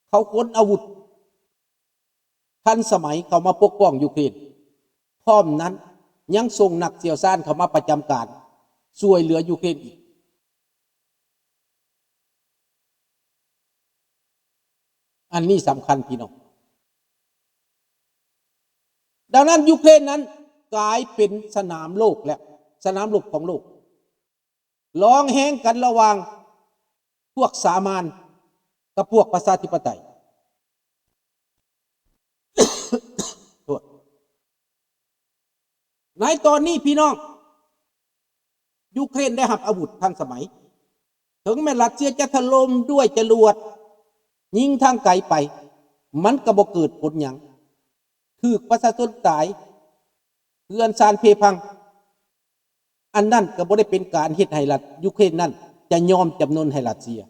ເຂົາຂົນອາວຸດທັນສະໄໝເຂົ້າມາປົກປ້ອງຢູເຄຣນ, ພ້ອມນັ້ນຍັງສົ່ງນັກຊ່ຽວຊານເຂົ້າມາປະຈຳການຊ່ວຍເຫຼືອຢູເຄຣນອີກ. ອັນນີ້ສຳຄັນພີ່ນ້ອງ. ດັ່ງນັ້ນຢູເຄຣນນັ້ນກາຍເປັນສະໜາມໂລກແລ້ວ, ສະໜາມລົບຂອງໂລກ. ລອງແຮງກັນລະຫວ່າງພວກສາມານກັບພວກປະຊາທິປະໄຕ. ໂທດ. ໃນຕອນນີ້ພີ່ນ້ອງ, ຢູເຄຣນໄດ້ຮັບອາວຸດທັນສະໄໝ. ເຖິງແມ່ນຣັດເຊຍຈະຖະຫຼົ່ມດ້ວຍຈະລວດ, ຍິງທາງໄກໄປ, ມັນກໍບໍ່ເກີດຜົນຫຍັງ. ຖືກປະຊາຊົນຕາຍ, ເຮືອນຊານເພພັງ. ອັນນັ້ນກໍບໍ່ໄດ້ເປັນການເຮັດໃຫ້ລັດ ຢູເຄຣນນັ້ນຈະຍອມຈຳນົນໃຫ້ຣັດເຊຍ.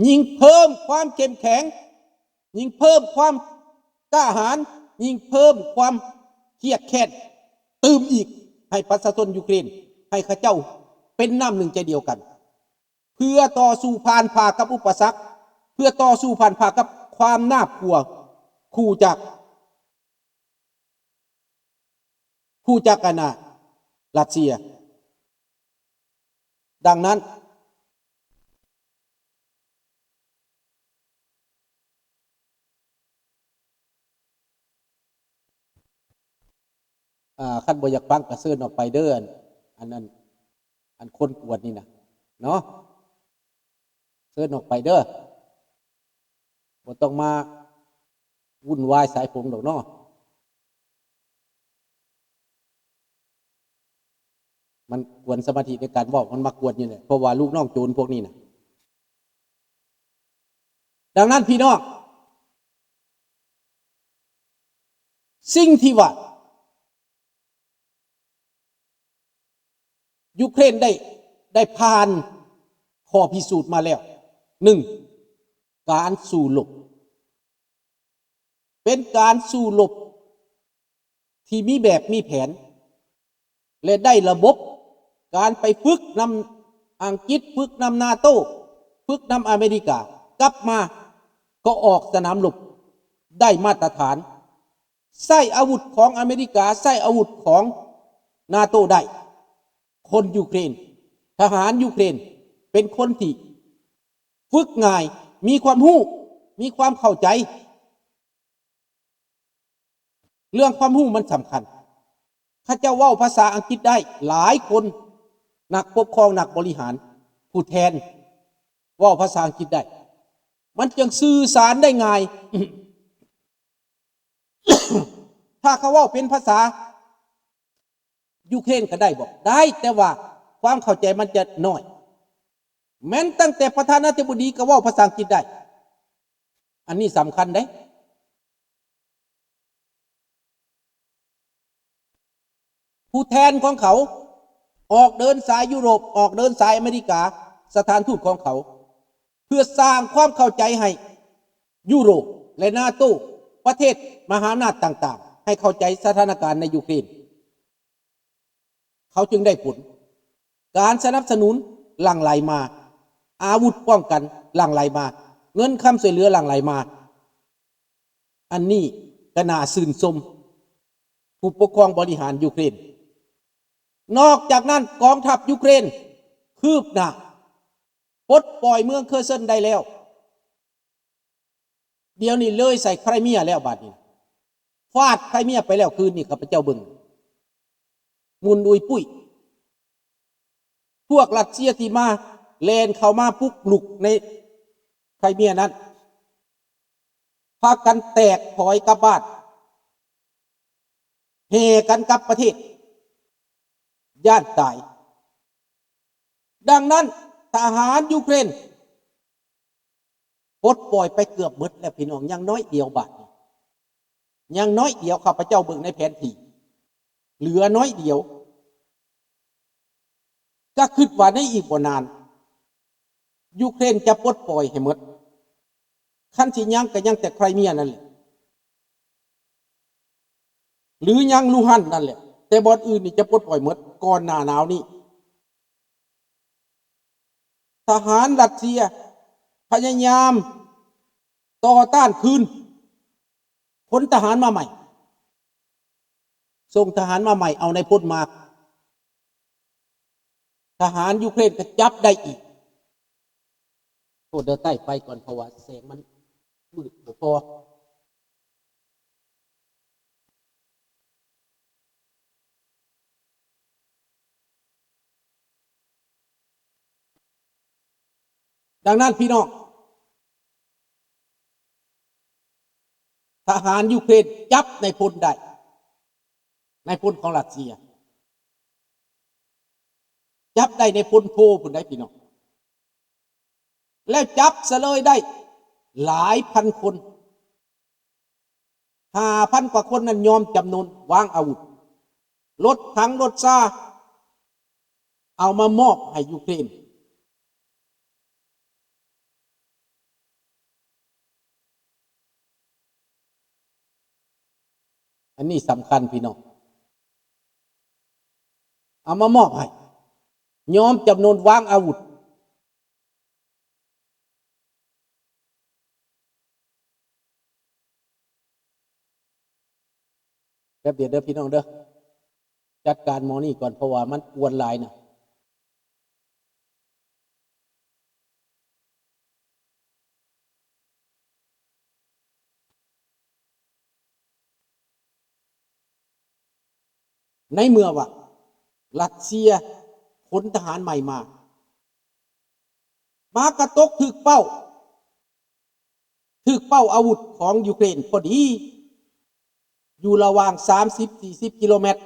ຍິ່ງເພີ່ມຄວາມເຂັ້ມແຂງ, ຍິ່ງເພີ່ມຄວາມກ້າຫານ, ຍິ່ງເພີ່ມຄວາມຄຽດແຄ້ນຕື່ມອີກ ໃຫ້ປະຊາຊົນຢູເຄຣນ, ໃຫ້ເຂົາເຈົ້າເປັນນ້ຳໜຶ່ງໃຈດຽວກັນ, ເພື່ອຕໍ່ສູ້ຜ່ານຜ່າກັບອຸປະສັກ, ເພື່ອຕໍ່ສູ້ຜ່ານຜ່າກັບຄວາມໜ້າກົວຂູ່ຈາກ ຮູ້ຈັກກັນນະ ຣັດເຊຍ. ດັ່ງນັ້ນ ອ່າ ຄັນບໍ່ຢາກຟັງກໍເຊີນອອກໄປເດີ້ ອັນ ອັນນັ້ນ ອັນຄົນກວນນີ້ນະເນາະ. ເຊີນອອກໄປເດີ້ ບໍ່ຕ້ອງມາວຸ່ນວາຍສາຍຝົງດອກເນາະ. ມັນກວນສະມາທິໃນການເວົ້າ, ມັນມາກວນຢູ່ແຫຼະ ເພາະວ່າລູກນ້ອງໂຈນພວກນີ້ນະ. ດັ່ງນັ້ນພີ່ນ້ອງ, ສິ່ງທີ່ວ່າ ຢູເຄຣນໄດ້ ໄດ້ຜ່ານຂໍ້ພິສູດມາແລ້ວ. ໜຶ່ງ, ການສູ້ລົບ ເປັນການສູ້ລົບທີ່ມີແບບມີແຜນ ແລະ ໄດ້ລະບົບການໄປຝຶກນຳອັງກິດ, ຝຶກນຳນາໂຕ້, ຝຶກນຳອາເມລິກາ, ກັບມາກໍອອກສະໜາມລົບໄດ້ມາດຕະຖານ. ໃຊ້ອາວຸດຂອງອາເມລິກາ, ໃຊ້ອາວຸດຂອງນາໂຕ້ໄດ້. ຄົນຢູເຄຣນ, ທະຫານຢູເຄຣນເປັນຄົນທີ່ຝຶກງ່າຍ, ມີຄວາມຮູ້, ມີຄວາມເຂົ້າໃຈ. ເລື່ອງຄວາມຮູ້ມັນສຳຄັນ. ເຂົາເຈົ້າເວົ້າພາສາອັງກິດໄດ້ຫຼາຍຄົນ, ນັກປົກຄອງ, ນັກບໍລິຫານ, ຜູ້ແທນ ເວົ້າພາສາອັງກິດໄດ້, ມັນຈຶ່ງສື່ສານໄດ້ງ່າຍ. ຖ້າເຂົາເວົ້າເປັນພາສາຢູເຄຣນກໍໄດ້ບໍ? ໄດ້, ແຕ່ວ່າຄວາມເຂົ້າໃຈມັນຈະນ້ອຍ. ແມ່ນຕັ້ງແຕ່ປະທານາທິບໍດີກໍເວົ້າພາສາອັງກິດໄດ້. ອັນນີ້ສຳຄັນເດ້. ຜູ້ແທນຂອງເຂົາອອກເດີນສາຍຢູໂຣບ, ອອກເດີນສາຍອາເມລິກາ, ສະຖານທູດຂອງເຂົາ ເພື່ອສ້າງຄວາມເຂົ້າໃຈໃຫ້ຢູໂຣບ ແລະ ນາໂຕ້, ປະເທດມະຫາອຳນາດຕ່າງໆ ໃຫ້ເຂົ້າໃຈສະຖານະການໃນຢູເຄຣນ. ເຂົາຈຶ່ງໄດ້ຜົນ. ການສະໜັບສະໜູນຫຼັ່ງໄຫຼມາ, ອາວຸດປ້ອງກັນຫຼັ່ງໄຫຼມາ, ເງິນຄຳຊ່ວຍເຫຼືອຫຼັ່ງໄຫຼມາ. ອັນນີ້ກໍໜ້າຊື່ນຊົມຜູ້ປົກຄອງບໍລິຫານຢູເຄຣນ. ນອກຈາກນັ້ນ, ກອງທັບຢູເຄຣນຄືບໜ້າປົດປ່ອຍເມືອງເຄີເຊິນໄດ້ແລ້ວ. ດຽວນີ້ເລີຍໃສ່ໄຄຣເມຍແລ້ວ, ບາດນີ້ຟາດໄຄຣເມຍໄປແລ້ວ. ຄືນນີ້ຂ້າພະເຈົ້າເບິ່ງໝຸ່ນອຸຍປຸ້ຍ. ພວກຣັດເຊຍທີ່ມາ ແລ່ນເຂົ້າມາບຸກລຸກໃນໄຄຣເມຍນັ້ນ ພາກັນແຕກຖອຍກັບບ້ານ, ແຫ່ກັນກັບປະເທດ, ຢ້ານຕາຍ. ດັ່ງນັ້ນ, ທະຫານຢູເຄຣນປົດປ່ອຍໄປເກືອບໝົດແລ້ວ ພີ່ນ້ອງ, ຍັງໜ້ອຍດຽວບາດນີ້. ຍັງໜ້ອຍດຽວ, ຂ້າພະເຈົ້າເບິ່ງໃນແຜນທີ່ ເຫຼືອໜ້ອຍດຽວ. ກໍຄິດວ່າໃນອີກບໍ່ນານ ຢູເຄຣນຈະປົດປ່ອຍໃຫ້ໝົດ. ຄັນຊິຍັງກໍຍັງແຕ່ໄຄຣເມຍນັ້ນແຫຼະ ຫຼືຍັງລູຮັນນັ້ນແຫຼະ, ແຕ່ບ່ອນອື່ນນີ້ຈະປົດປ່ອຍໝົດກ່ອນໜ້າໜາວນີ້. ທະຫານຣັດເຊຍພະຍາຍາມ ຕໍ່ຕ້ານຄືນ ຂົນທະຫານມາໃໝ່ ສົ່ງທະຫານມາໃໝ່ ເອົານາຍພົນມາ ທະຫານຢູເຄຣນກໍຈັບໄດ້ອີກ. ໂທດເດີ ໃຕ້ໄຟກ່ອນ ເພາະວ່າແສງມັນມືດບໍ່ພໍ. ດັ່ງນັ້ນພີ່ນ້ອງ, ທະຫານຢູເຄຣນຈັບນາຍພົນໄດ້, ນາຍພົນຂອງຣັດເຊຍ ຈັບໄດ້, ນາຍພົນໂພພຸ້ນໄດ໋ພີ່ນ້ອງ, ແລ້ວຈັບສະເລີຍໄດ້ຫຼາຍພັນຄົນ. ຫ້າພັນກວ່າຄົນນັ້ນຍອມຈຳນົນວາງອາວຸດ, ລົດຖັງລົດຊາ ເອົາມາມອບໃຫ້ຢູເຄຣນ. ອັນນີ້ສຳຄັນພີ່ນ້ອງ, ເອົາມາມອບໃຫ້, ຍອມຈຳນົນວາງອາວຸດ. ແປັບດຽວເດີພີ່ນ້ອງເດີ, ຈັດການໝໍນີ້ກ່ອນ ເພາະວ່າມັນກວນຫຼາຍນະ. ໃນເມື່ອວ່າຣັດເຊຍຂົນທະຫານໃໝ່ມາ, ມາກະຕົກຖືກເປົ້າ, ຖືກເປົ້າອາວຸດຂອງຢູເຄຣນພໍດີ, ຢູ່ລະຫວ່າງສາມສິບສີ່ສິບກິໂລແມັດ.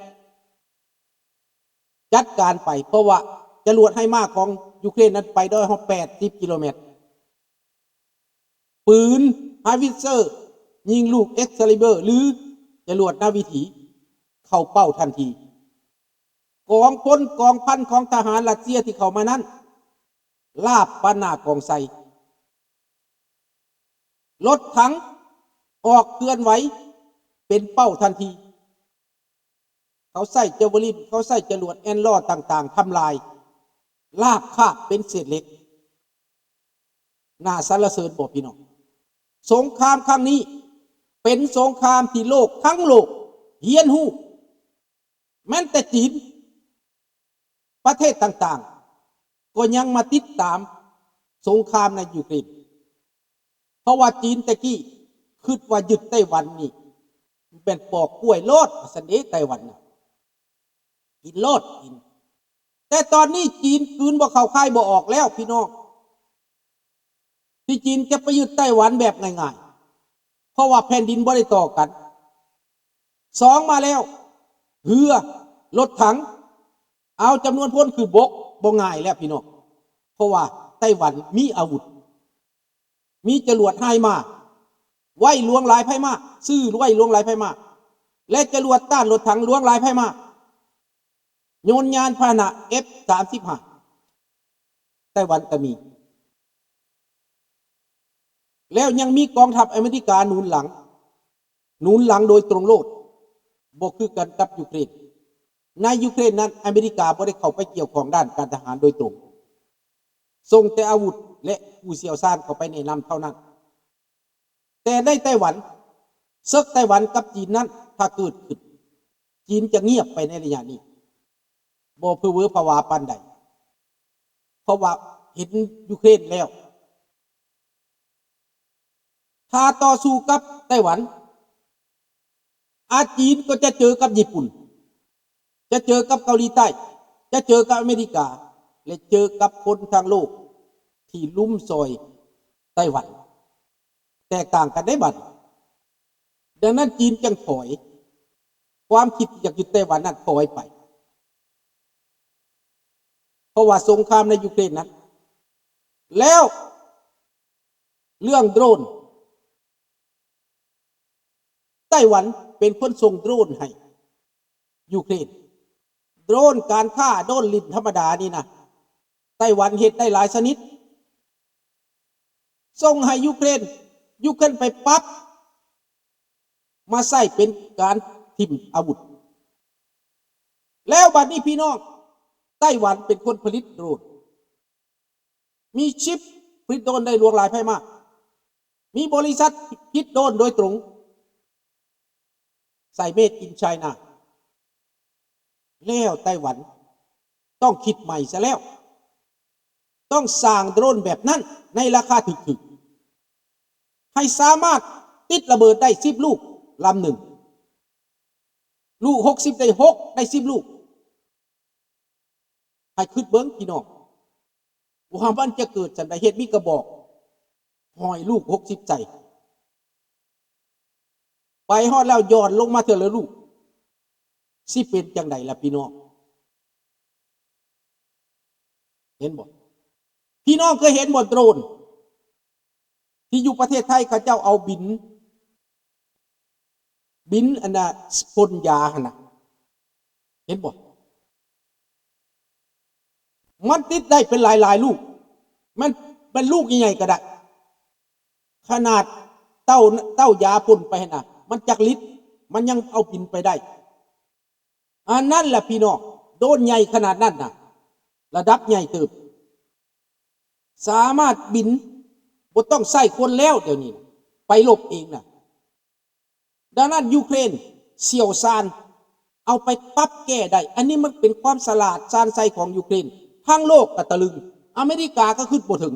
ຈັດການໄປ, ເພາະວ່າຈະຫຼວດໄຮມາຂອງຢູເຄຣນນັ້ນໄປໄດ້ຮອດແປດສິບກິໂລແມັດ. ປືນຮາວິດເຊີ ຍິງລູກເອັກຄາລີເບີ ຫຼື ຈະຫຼວດນາວິຖີ ເຂົ້າເປົ້າທັນທີ. ກອງພົນກອງພັນຂອງທະຫານຣັດເຊຍທີ່ເຂົ້າມານັ້ນ ລາບປານໜ້າກອງໄຊ. ລົດຖັງອອກເຄື່ອນໄຫວເປັນເປົ້າທັນທີ. ເຂົາໃຊ້ຈາວເວລິນ, ເຂົາໃຊ້ຈະຫຼວດແອນລໍຕ່າງໆ ທຳລາຍ, ລາບຄາບເປັນເສດເຫຼັກ. ໜ້າສັນລະເສີນບໍ່ພີ່ນ້ອງ? ສົງຄາມຄັ້ງນີ້ເປັນສົງຄາມທີ່ໂລກທັງໂລກຮຽນຮູ້. ແມ່ນແຕ່ຈີນ, ປະເທດຕ່າງໆ ກໍຍັງມາຕິດຕາມສົງຄາມໃນຢູເຄຣນ, ເພາະວ່າຈີນແຕ່ກີ້ຄິດວ່າຍຶດໄຕ້ຫວັນນີ້ແມ່ນປອກກ້ວຍໂລດ ວ່າຊັ້ນເດ້, ໄຕ້ຫວັນນະ ກິນໂລດ, ກິນ. ແຕ່ຕອນນີ້ຈີນກືນບໍ່ເຂົ້າຄາຍບໍ່ອອກແລ້ວພີ່ນ້ອງ. ທີ່ຈີນຈະໄປຍຶດໄຕ້ຫວັນແບບງ່າຍໆ ເພາະວ່າແຜ່ນດິນບໍ່ໄດ້ຕໍ່ກັນ. ສອງມາແລ້ວ, ເຮືອ, ລົດຖັງ, ເອົາຈຳນວນພົນຂຶ້ນບົກບໍ່ງ່າຍແລ້ວພີ່ນ້ອງ, ເພາະວ່າໄຕ້ຫວັນມີອາວຸດ, ມີຈະຫຼວດໄຮມາໄວ້ຫຼວງຫຼາຍໄພມາ, ຊື້ໄວ້ຫຼວງຫຼາຍໄພມາ, ແລະ ຈະຫຼວດຕ້ານລົດຖັງຫຼວງຫຼາຍໄພມາ. ຍົນຍານພາຫະນະ ເອັຟ ສາມສິບຫ້າ ໄຕ້ຫວັນກໍມີ, ແລ້ວຍັງມີກອງທັບອາເມລິກາໜູນຫຼັງ, ໜູນຫຼັງໂດຍຕົງໂລດ, ບໍ່ຄືກັນກັບຢູເຄຣນ. ໃນຢູເຄຣນນັ້ນ ອາເມລິກາບໍ່ໄດ້ເຂົ້າໄປກ່ຽວຂ້ອງດ້ານການທະຫານໂດຍຕົງ, ສົ່ງແຕ່ອາວຸດ ແລະ ຜູ້ຊ່ຽວຊານເຂົ້າໄປແນະນຳເທົ່ານັ້ນ. ແຕ່ໃນໄຕ້ຫວັນ, ເສິກໄຕ້ຫວັນກັບຈີນນັ້ນ ຖ້າເກີດຂຶ້ນ, ຈີນຈະງຽບໄປໃນໄລຍະນີ້, ບໍ່ເຜີເຫວພະຫວາປານໃດ, ເພາະວ່າເຫັນຢູເຄຣນແລ້ວ. ຖ້າຕໍ່ສູ້ກັບໄຕ້ຫວັນ, ອາ ຈີນກໍຈະເຈີກັບຍີ່ປຸ່ນ, ຈະເຈີກັບເກົາຫຼີໃຕ້, ຈະເຈີກັບອາເມລິກາ ແລະ ເຈີກັບຄົນທັງໂລກທີ່ລຸມຊ່ອຍໄຕ້ຫວັນ. ແຕກຕ່າງກັນເດ້ບັດ. ດັ່ງນັ້ນຈີນຈຶ່ງຖອຍ, ຄວາມຄິດທີ່ຢາກຍຶດໄຕ້ຫວັນນັ້ນຖອຍໄປ, ເພາະວ່າສົງຄາມໃນຢູເຄຣນນັ້ນ. ແລ້ວເລື່ອງໂດຣນ, ໄຕ້ຫວັນເປັນຄົນສົ່ງໂດຣນໃຫ້ຢູເຄຣນ. ໂດຣນການຄ້າ, ໂດຣນຫຼິ້ນທຳມະດານີ້ນະ, ໄຕ້ຫວັນເຮັດໄດ້ຫຼາຍຊະນິດ, ສົ່ງໃຫ້ຢູເຄຣນ, ຢູເຄຣນໄປປັບມາໃຊ້ເປັນການຖິ້ມອາວຸດ. ແລ້ວບັດນີ້ພີ່ນ້ອງ, ໄຕ້ຫວັນເປັນຄົນຜະລິດໂດຣນ, ມີຊິບ ຜະລິດໂດຣນໄດ້ຫຼວງຫຼາຍໄພມາກ. ມີບໍລິສັດຜະລິດໂດຣນໂດຍຕົງ ໃສ່ Made in China ແລ້ວໄຕ້ຫວັນຕ້ອງຄິດໃໝ່ຊະແລ້ວ, ຕ້ອງສ້າງໂດຣນແບບນັ້ນໃນລາຄາຖືກໆ ໃຫ້ສາມາດຕິດລະເບີດໄດ້ສິບລູກລຳໜຶ່ງ, ລູກຫົກສິບໄດ້ຫົກ ໄດ້ສິບລູກ. ໃຫ້ຄິດເບິ່ງພີ່ນ້ອງ ວ່າມັນຈະເກີດຈັ່ງໃດ, ເຮັດມີກະບອກຫ້ອຍລູກຫົກສິບໃສ່ ໄປຮອດແລ້ວຢ່ອນລົງມາເທື່ອລະລູກ ຊິເປັນຈັ່ງໃດລະພີ່ນ້ອງ? ເຫັນບໍ່? ພີ່ນ້ອງເຄີຍເຫັນບໍ່ໂດຣນ ທີ່ຢູ່ປະເທດໄທເຂົາເຈົ້າເອົາບິນ ບິນອັນນ່າພົ່ນຢາຫັ້ນນະ ເຫັນບໍ່? ມັນຕິດໄດ້ເປັນຫຼາຍໆລູກ ມັນ ມັນລູກໃຫຍ່ໆກໍໄດ້ ຂະໜາດເຕົ້າ ເຕົ້າຢາພົ່ນໄປຫັ້ນນະ ມັນຈັກລິດ ມັນຍັງເອົາບິນໄປໄດ້. ອັນນັ້ນແຫຼະພີ່ນ້ອງ ໂດຣນໃຫຍ່ຂະໜາດນັ້ນນະ ລະດັບໃຫຍ່ເຕີບ ສາມາດບິນ ບໍ່ຕ້ອງໃຊ້ຄົນແລ້ວ ດຽວນີ້ນະ ໄປລົບເອງນະ. ດັ່ງນັ້ນ ຢູເຄຣນຊ່ຽວຊານ ເອົາໄປປັບແກ້ໄດ້. ອັນນີ້ມັນເປັນຄວາມສະຫຼາດຊານໄຊຂອງຢູເຄຣນ ທັງໂລກກໍຕະລຶງ ອາເມລິກາກໍຄິດບໍ່ເຖິງ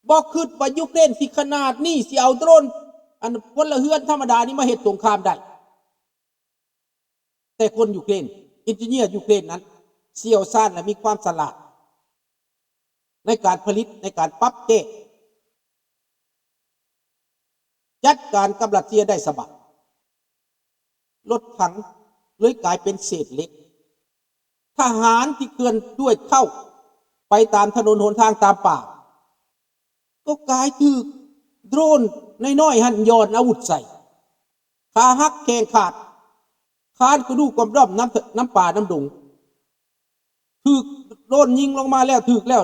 ບໍ່ຄິດວ່າຢູເຄຣນຊິຂະໜາດນີ້ ຊິເອົາໂດຣນ ອັນ ພົນລະເຮືອນທຳມະດານີ້ມາເຮັດສົງຄາມໄດ້. ແຕ່ຄົນຢູເຄຣນ ເອັນຈິເນຍຢູເຄຣນນັ້ນ ຊ່ຽວຊານ ແລະ ມີຄວາມສະຫຼາດໃນການຜະລິດ ໃນການປັບແກ້ ຈັດການກັບຣັດເຊຍໄດ້ສະບາຍ. ລົດຖັງເລີຍກາຍເປັນເສດເຫຼັກ. ທະຫານທີ່ເຄື່ອນດ້ວຍເຂົ້າໄປຕາມຖະໜົນຫົນທາງຕາມປ່າ ກໍກາຍຖືກໂດຣນນ້ອຍໆຫັ້ນຢ່ອນອາວຸດໃສ່ ຂາຫັກແຂ້ງຂາດ ຄານກະດູກກອມດອມນຳ ນຳປ່ານຳດົງ ຖືກໂດຣນຍິງລົງມາແລ້ວ ຖືກແລ້ວ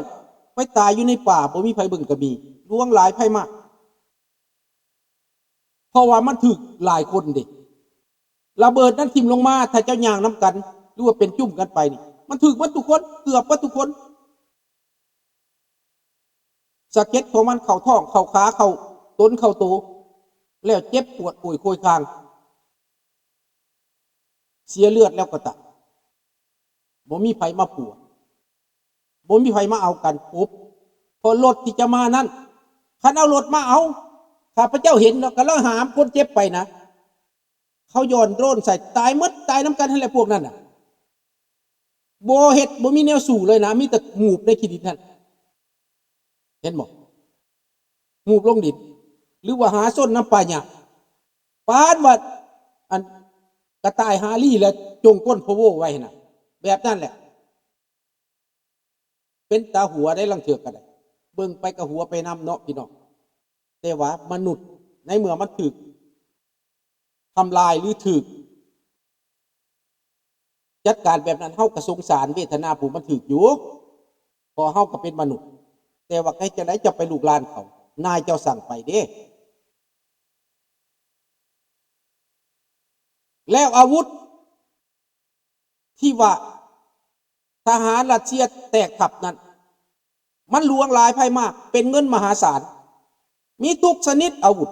ໄປຕາຍຢູ່ໃນປ່າ ບໍ່ມີໃຜເບິ່ງກໍມີ ຫຼວງຫຼາຍໄພມາກ. ເພາະວ່າມັນຖືກຫຼາຍຄົນເດ້ ລະເບີດນັ້ນຖິ້ມລົງມາ ຖ້າເຈົ້າຍ່າງນຳກັນ ຫຼືວ່າເປັນຈຸ້ມກັນໄປນີ້ ມັນຖືກໝົດທຸກຄົນ ເກືອບໝົດທຸກຄົນ. ສະເກັດຂອງມັນເຂົ້າທ້ອງ ເຂົ້າຂາ ເຂົ້າຕົນ ເຂົ້າໂຕ ແລ້ວເຈັບປວດໂອຍໂຄຍຄາງ ເສຍເລືອດແລ້ວກໍຕາຍ ບໍ່ມີໃຜມາປົວ ບໍ່ມີໃຜມາເອົາກັນອົບ ເພາະລົດທີ່ຈະມານັ້ນ ຄັນເອົາລົດມາເອົາ ຂ້າພະເຈົ້າເຫັນເນາະ ກຳລັງຫາມຄົນເຈັບໄປນະ ເຂົາຢ່ອນໂດຣນໃສ່ ຕາຍໝົດ ຕາຍນຳກັນຫັ້ນແຫຼະພວກນັ້ນນະ ບໍ່ເຮັດ ບໍ່ມີແນວສູ້ເລີຍນະ ມີແຕ່ໝູບໃນຂີ້ດິນຫັ້ນ ເຫັນບໍ່? ໝູບລົງດິນ ຫຼືວ່າຫາຊົນນຳປ່າຫຍ້າ ປານວ່າ ອັນ ກະຕ່າຍຫາລີ້ ແລະ ຈົ່ງກົ້ນພະໂວໄວ້ຫັ້ນນະ ແບບນັ້ນແຫຼະ. ເປັນຕາຫົວໄດ໋ ລາງເທື່ອກໍໄດ້ ເບິ່ງໄປກໍຫົວໄປນຳເນາະພີ່ນ້ອງ. ແຕ່ວ່າມະນຸດ ໃນເມື່ອມັນຖືກທຳລາຍ ຫຼື ຖືກຈັດການແບບນັ້ນ ເຮົາກໍສົງສານເວທະນາຜູ້ມັນຖືກຢູ່ ເພາະເຮົາກໍເປັນມະນຸດ. ແຕ່ວ່າເຮັດຈັ່ງໃດ ເຈົ້າໄປລຸກລານເຂົາ ນາຍເຈົ້າສັ່ງໄປເດ້. ແລ້ວອາວຸດ ທີ່ວ່າທະຫານຣັດເຊຍແຕກທັບນັ້ນ ມັນຫຼວງຫຼາຍໄພມາກ ເປັນເງິນມະຫາສານ ມີທຸກຊະນິດອາວຸດ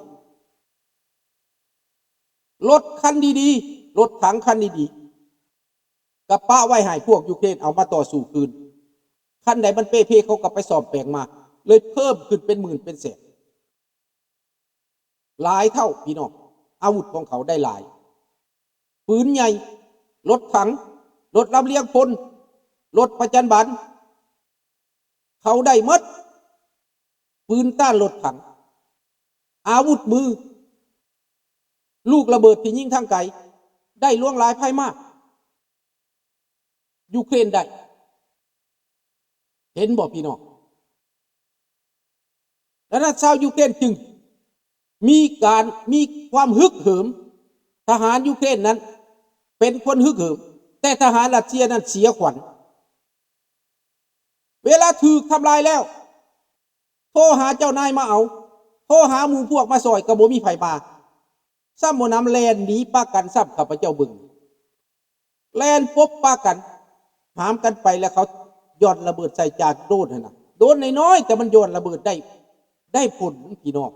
ລົດຄັນດີໆ ລົດຖັງຄັນດີໆ ກໍປະໄວ້ໃຫ້ພວກຢູເຄຣນເອົາມາຕໍ່ສູ້ຄືນ ຄັນໃດມັນເປ່ເພ ເຂົາກໍໄປສ້ອມແປງມາ ເລີຍເພີ່ມຂຶ້ນເປັນໝື່ນເປັນແສນ. ຫຼາຍເທົ່າພີ່ນ້ອງ ອາວຸດຂອງເຂົາໄດ້ຫຼາຍ ປືນໃຫຍ່ ລົດຖັງ ລົດລຳລຽງພົນ ລົດປະຈັນບັນ ເຂົາໄດ້ໝົດ ປືນຕ້ານລົດຖັງ ອາວຸດມື ລູກລະເບີດທີ່ຍິງທາງໄກ ໄດ້ຫຼວງຫຼາຍໄພມາກ. ຢູເຄຣນໄດ້ ເຫັນບໍ່ພີ່ນ້ອງ? ດັ່ງນັ້ນຊາວຢູເຄຣນຈຶ່ງມີການ ມີຄວາມຮຶກເຫີມ ທະຫານຢູເຄຣນນັ້ນເປັນຄົນຮຶກເຫີມ ແຕ່ທະຫານຣັດເຊຍນັ້ນເສຍຂວັນ. ເວລາຖືກທຳລາຍແລ້ວ ໂທຫາເຈົ້ານາຍມາເອົາ ໂທຫາໝູ່ພວກມາຊ່ອຍ ກໍບໍ່ມີໃຜມາ. ຊ້ຳບໍ່ໜຳແລ່ນໜີປະກັນຊ້ຳ ຂ້າພະເຈົ້າເບິ່ງ ແລ່ນປົບປະກັນ ຫາມກັນໄປ ແລ້ວເຂົາຢ່ອນລະເບີດໃສ່ຈາກໂດຣນຫັ້ນນະ ໂດຣນນ້ອຍໆ ແຕ່ມັນຢ່ອນລະເບີດໄດ້ ໄດ້ຜົນພີ່ນ້ອງ.